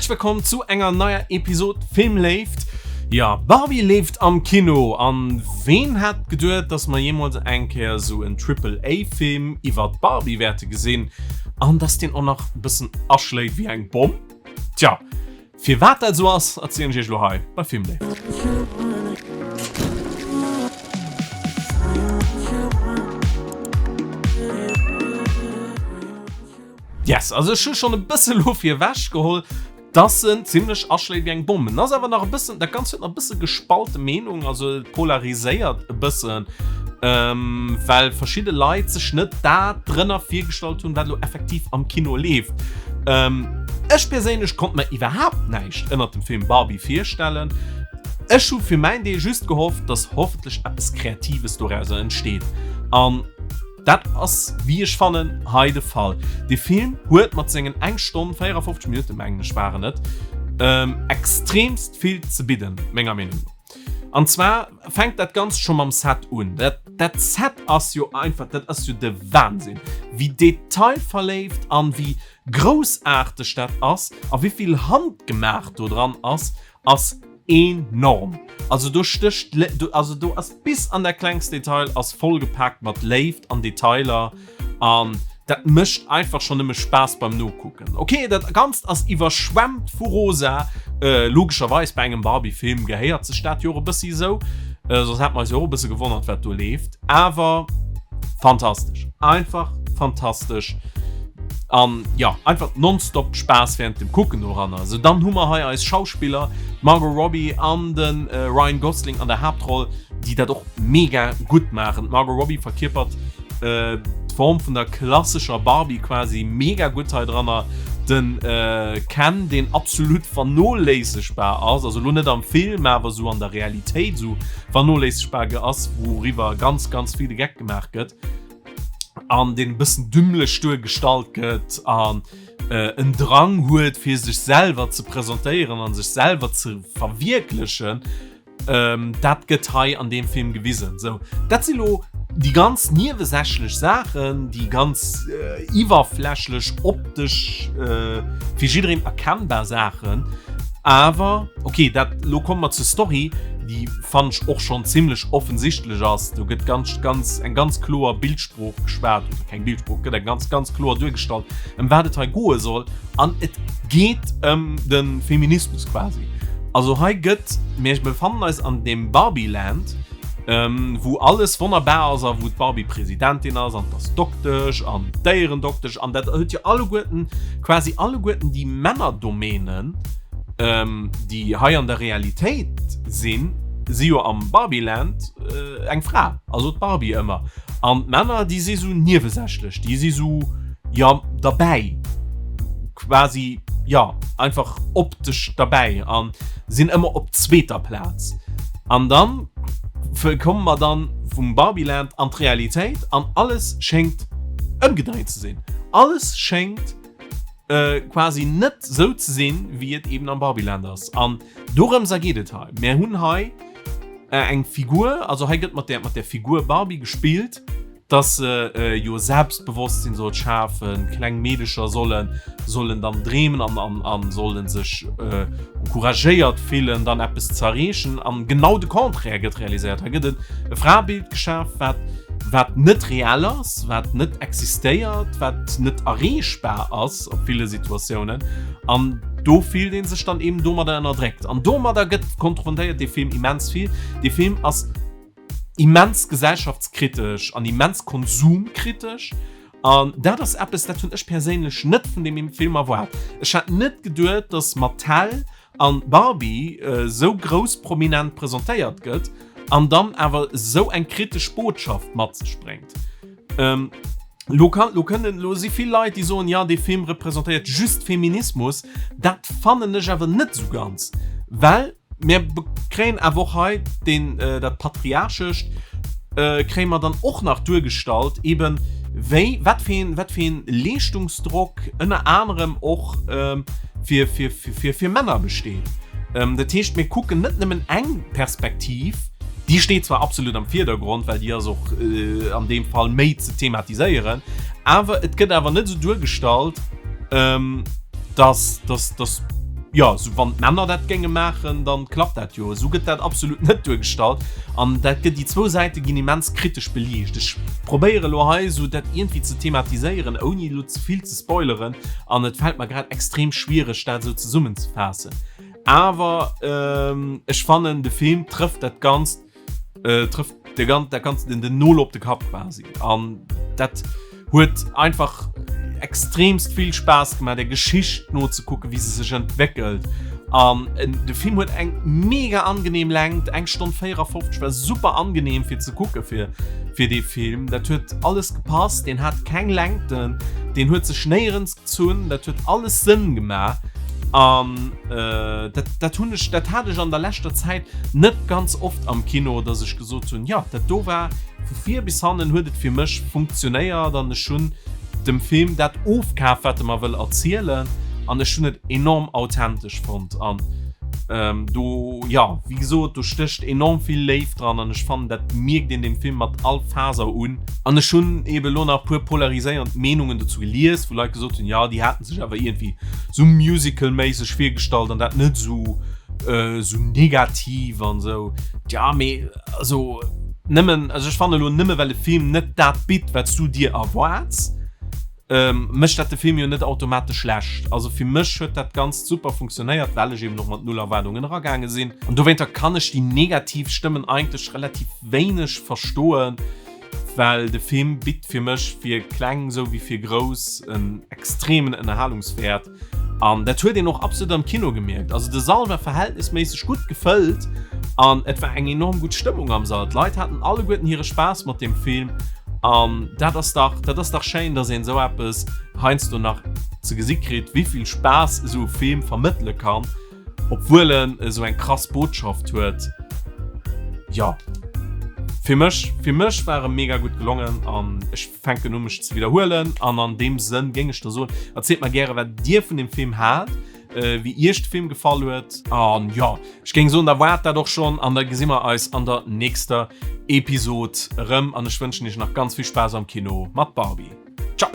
häerzlech wëllkomm zu enger neier Episod Filmléift. Jo, Barbie leeft am Kino an ween hätt geduet, dass mer jeemools eng Kéier esou en Triple A Film iwwert Barbie wäerte gesinn an dass deen och nach e bëssen aschléit wéi eng Bomm? Tja, Firwat dat esou ass, erzielen ech iech elo hei bei Filmléift. Yes, also ech hu schonn e bësse lo virwech geholl, dass en zimlech aschléit wéi eng Bomm. En ass awer nach e bëssen, dat Ganzt huet nach e bësse gespalte Meenung, also et polariséiert e bëssen, well verschidde Leit sech net dat drënner virgestallt hunn, wat elo effektiv am Kino leeft. Ech perséinlech konnt mer iwwerhaapt näischt ënnert dem Film Barbie virstellen. Ech hu fir mäin Deel just gehofft, dass hoffentlech eppes Kreatives dorauser entsteet. An dat ass, wéi ech fannen, hei de Fall. De Film huet mat sengen eng Stonn 54 Minutten, mengen ech waren et, extremst vill ze bidden, menger Meenung no. An zwar fänkt dat Ganzt scho mam Set un. Dat, dat Set ass jo einfach, dat ass jo de Wahnsinn, wéi detailverléift an wéi groussaarteg dat ass a wéi vill handgemaach do dran ass, ass enorm. Also do stécht, also do ass bis an dat klengst Detail ass vollgepaakt mat Léift an Detailer an dat mécht einfach schonn nëmme Spaass beim Nokucken. Ok, dat Ganzt ass iwwerschwemmt vu Rosa, logescherweis, bei engem Barbie-Film gehéiert sech dat jo och e bëssi esou, soss hätte mer eis jo och e bësse gewonnert wat do leeft. Awer fantastesch, einfach fantastesch an jo, einfach nonstop Spaass während dem Kucken doranner. Sou, dann hu mer hei eis Schauspiller, d'Margot Robbie an de Ryan Gosling an der Haaptroll, déi dat och mega gutt maachen. D'Margot Robbie verkierpert d'Form vun der klassescher Barbie quasi mega gutt hei dranner. Den Ken, deen absolut vernoléissegbar ass, also lo net am Film, awer sou an der Realitéit sou vernoléissegbar ass, wouriwwer ganz ganz vill de Geck gemaach gëtt an deen e bëssen dümmlech duergestallt gëtt an en Drang huet fir sech selwer ze presentéieren an sech selwer ze verwierklechen. Dat gëtt hei an deem Film gewisen. Sou, dat si lo déi ganz niewesächlech Saachen, déi ganz iwwerflächlech optesch fir jiddereen erkennbar Saachen. Awer okay, dat lo komme mer zur Story, déi fannen ech och schonn zimmlech offensichtlech ass. Do gëtt ganz ganz eng ganz kloer Bildsprooch geschwat, oder keng Bildsprooch, gëtt eng ganz ganz kloer duergestallt, ëm wat et hei goe soll. An et geet ëm de Feminismus quasi. Also hei gëtt, mir befannen eis an deem Barbie-Land, wou alles wonnerbar ass a wou d'Barbie Presidentin ass an 't ass Doktesch an Déierendoktesch an dat huet jo alleguerten, quasi alleguerten déi Männerdomänen, déi hei an der Realitéit sinn, si jo am Barbie-Land eng Fra, also d'Barbie ëmmer. An d'Männer, déi si sou niewesächlech, déi si sou, jo, derbäi. Quasi, jo, einfach optesch derbäi a sinn ëmmer op zweeter Plaz. An dann komme mer dann vum Barbieland an d'Realitéit an alles schéngt ëmgedréint ze sinn. Alles schéngt quasi net sou ze sinn, wéi et eben am Barbieland ass. An dorëms ergeet et hei. Mär hunn hei eng Figur, also hei gëtt mat der, mat der Figur Barbie gespillt, dass se jo Selbstbewosstsinn soll schafen, kleng Meedecher sollen sollen dann dreemen an an an sollen sech encouragéiert fillen dann eppes ze erreechen an genau de Contraire gëtt realiséiert. Hei gëtt e Fraebild geschaf wat wat net reell ass, wat net existéiert, wat net erreechbar ass op ville Situatiounen an do fillt ee sech dann eben domadder ënnerdréckt an domadder gëtt konfrontéiert dee Film immens vill. Dee Film ass immens gesellschaftskritesch an immens konsumkritesch an dat ass eppes, dat hunn ech perséinlech net vun deem Film erwaart. Ech hat net geduet, dass Mattel an Barbie esou grouss prominent presentéiert gëtt an dann awer esou eng kritesch Botschaft mat sech bréngt. Lo kann, lo kënnen, lo si vill Leit, déi soen, jo, dee Film representéiert just Feminismus. Dat fannen ech awer net esou ganz, well Mir kréien awer och hei deen, dat Patriarchescht kréie mer dann och nach duergestallt, eben wéi, wat fir een, wat fir een Leeschtungsdrock ënner anerem och fir, fir, fir, fir Männer besteet. Dat heescht, mir kucken net nëmmen eng Perspektiv, déi steet zwar absolut am Virdergrond, well déi ass och an deem Fall méi ze thematiséieren, awer et gëtt awer net esou duergestallt, dass, dass, dass. Jo, esou wann d'Männer dat géinge maachen, dann klappt dat jo. Esou gëtt dat absolut net duergestallt an dat gëtt, déi zwou Säite ginn immens kritesch beliicht. Ech probéiere elo hei esou dat iergendwéi ze thematiséieren, ouni elo ze vill ze spoileren an et fält mer grad extrem schwiereg dat esou zesummenzefaassen. Awer ech fannen de Film trëfft dat Ganzt trëfft de gan dat ganzt den den Nol op de Kapp quasi an dat huet einfach extremst vill Spaass gemaach der Geschicht nozekucken wéi se sech entwéckelt an de Film huet eng mega angenehm Längt, eng Stonn 54 war super angenehm fir ze kucke fir fir dee Film. Dat huet alles gepasst, deen hat keng Längten, deen huet sech néierens gezunn, dat huet alles Sënn gemaach an Dat, dat hunn ech, dat hat ech an der leschter Zäit net ganz oft am Kino, dass ech gesot hunn, jo, dat do war vu vir bis hannen huet et fir mech funktionéiert an ech hunn dem Film dat ofkaf, wat e mer wëll erzielen an ech hunn et enorm authentesch fonnt an do, jo, wéi gesot, do stécht enorm vill Léift dran an ech fannen, dat mierkt een dem Film mat all Faser un. An ech hunn eebe lo nach e puer polariséierend Meenungen dozou gelies, wou Leit gesot hunn, jo, déi haten sech awer iergendwéi sou musicalméisseg virgestallt an dat net sou sou negativ an sou. Tja, mee also nëmmen, also ech fannen elo nëmme well e Film net dat bitt wat s du dir erwaarts, mécht dat de Film jo net automatesch schlecht. Also fir mech huet dat Ganzt super funktionéiert, well ech eben och mat null Erwaardungen eragaange sinn. An dowéinter kann ech déi negativ Stëmmen eigentlech relativ wéineg verstoen. Well de Film bitt fir mech fir kleng sou wéi fir grouss en extremen Ënnerhalungswäert an dat huet een och absolut am Kino gemierkt. Also de Sall war verhältnisméisseg gutt gefëllt an et war eng enorm gutt Stëmmung am Sall. D'Leit haten alleguerten hire Spaass mat deem Film an dat ass dach, dat ass dach schéin, dass een esou eppes heiansdo nach ze gesi kritt, wéi vill Spaass esou e Film vermëttele kann. Obwuel en esou eng krass Botschaft huet. Jo, fir mech, fir mech war e mega gutt gelongen an ech fänken u mech ze widderhuelen an an deem Sënn géing ech da soen, erzielt mer gäre wat dir vun dem Film haalt, wéi iech de Film gefall huet an jo, ech géing soen da war et dat och schonn an da gesi mer eis an der nächster Episod erëm an ech wënschen iech nach ganz vill Spaass am Kino mat Barbie. Ciao!